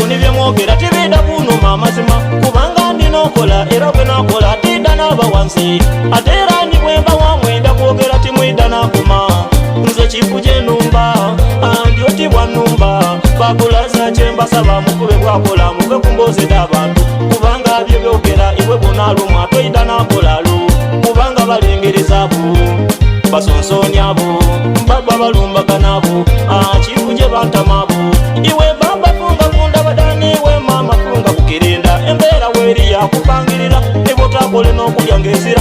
Ni bye mwogera tibidha kunuma amazima, kubanga ndi n'okola era bwe nakola tiidha naaba wansi. Ate era ni bwe mba wa mwenda kwogera timwidha nakoma. Nze kifu gye numba, ndi oti bwa numba. Bakulaza kye mbasaba mufube bwakola muve ku mboozi dh'abantu, kubanga bye byogera iwe bw'onaalumwa toidha nakola lu, kubanga balengereza bo basonsonia bo baba balumbagana bo kifu gye bantama bo. Iwe baba funga kundabadani, iwe mama funga kukirinda, embeera weeri yakupangirira nibwotakole n'okulya ng'ezira.